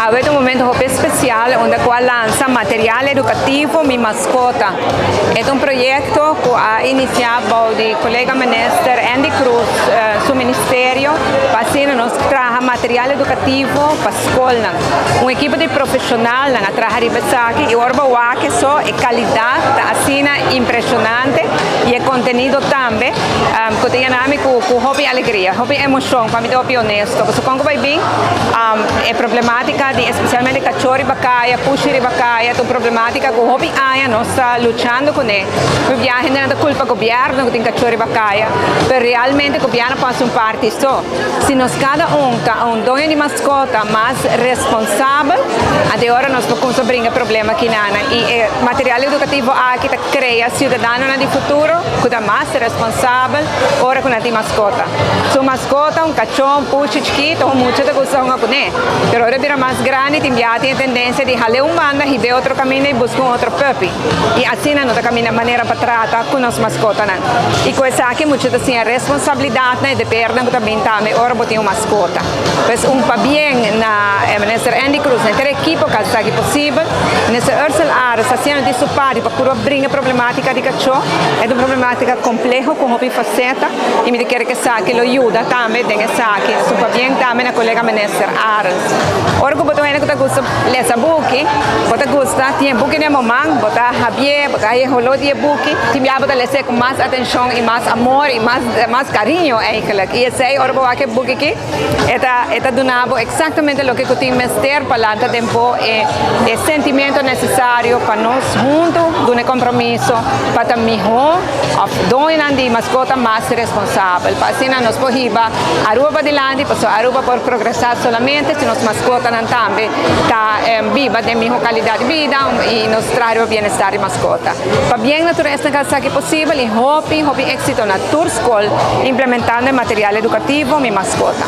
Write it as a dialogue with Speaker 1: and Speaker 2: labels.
Speaker 1: Awe ta un momento hopi especial unda cu a lansa material educativo Mi Mascota. E ta un proyecto cu a inicia bou di colega minister Andy Croes su ministerio pa asina nos traha material educativo pa scolnan. Un ekipo di profesionalnan a traha riba esaki y ora bo wak eso e calidad ta asina impresionante y e contenido tambe cu ta yena mi cu hopi alegria, hopi emocion pa mi ta hopi honesto. Pasobra con cu bay bin e problematica di especialmente cachor riba caya, pushi riba caya ta un problematica cu hopi aña nos ta luchando cune. Hopi biaha hendenan ta culpa gobierno cu tin cachor riba caya, pero realmente gobierno por haci un parti so. Si nos cada un ta un doño di mascota mas responsabel, ante ora nos por cuminsa bringa problema kinana. Y e material educativo aki ta crea ciudadanonan di futuro cu ta mas responsabel ora cu nan tin mascota. Su mascota, un cachó, un pushi chikito, un mucha ta gusta hunga cune. Pero ora bira mas grandi tin bia tin e tendencia di hal'e un banda, hib'e otro caminda y busca un otro puppy. Y asina no ta caminda manera pa trata cu nos mascotanan. Y cu esaki mucha ta siña responsabilidadnan y debernan cu ta bin tambe ora bo tin un mascota. Pues un pabien na Minister Endy Croes, na henter ekipo cu a haci esaki posibel. Minister Ursell Arends ta haciendo di su parti pa purba bringa problematica di cachó. E ta un problematica compleho cu hopi faceta y mi ta kere cu esaki lo yuda tambe den esaki. Su pabien tambe na colega Minister Arends. Ora cu bo ta un hende cu ta gusta lesa buki, bo ta gusta tin e buki den bo man, bo ta habié, bo ta haña e holó di e buki, tin bia bo ta les'é ku mas atenshon i mas amor i mas mas kariño eigenlijk. I esei ora bo wak e buki aki, e ta e ta duna bo eksaktamente loke ku tin mester pa lanta den bo e e sentimiento nesesario pa nos huntu duna e kompromiso pa ta mihó òf doñonan di maskota mas responsabel pa asina nos por hiba Aruba padilanti pasobra Aruba por progresá solamente si nos maskotanan tambe ta biba den miho kalidat di bida i nos traha riba bienestar di maskota. Pabien na tur esnan ku a hasi posibel i hopi hopi éksito na tur skol implementando e material edukativo Mi Maskota.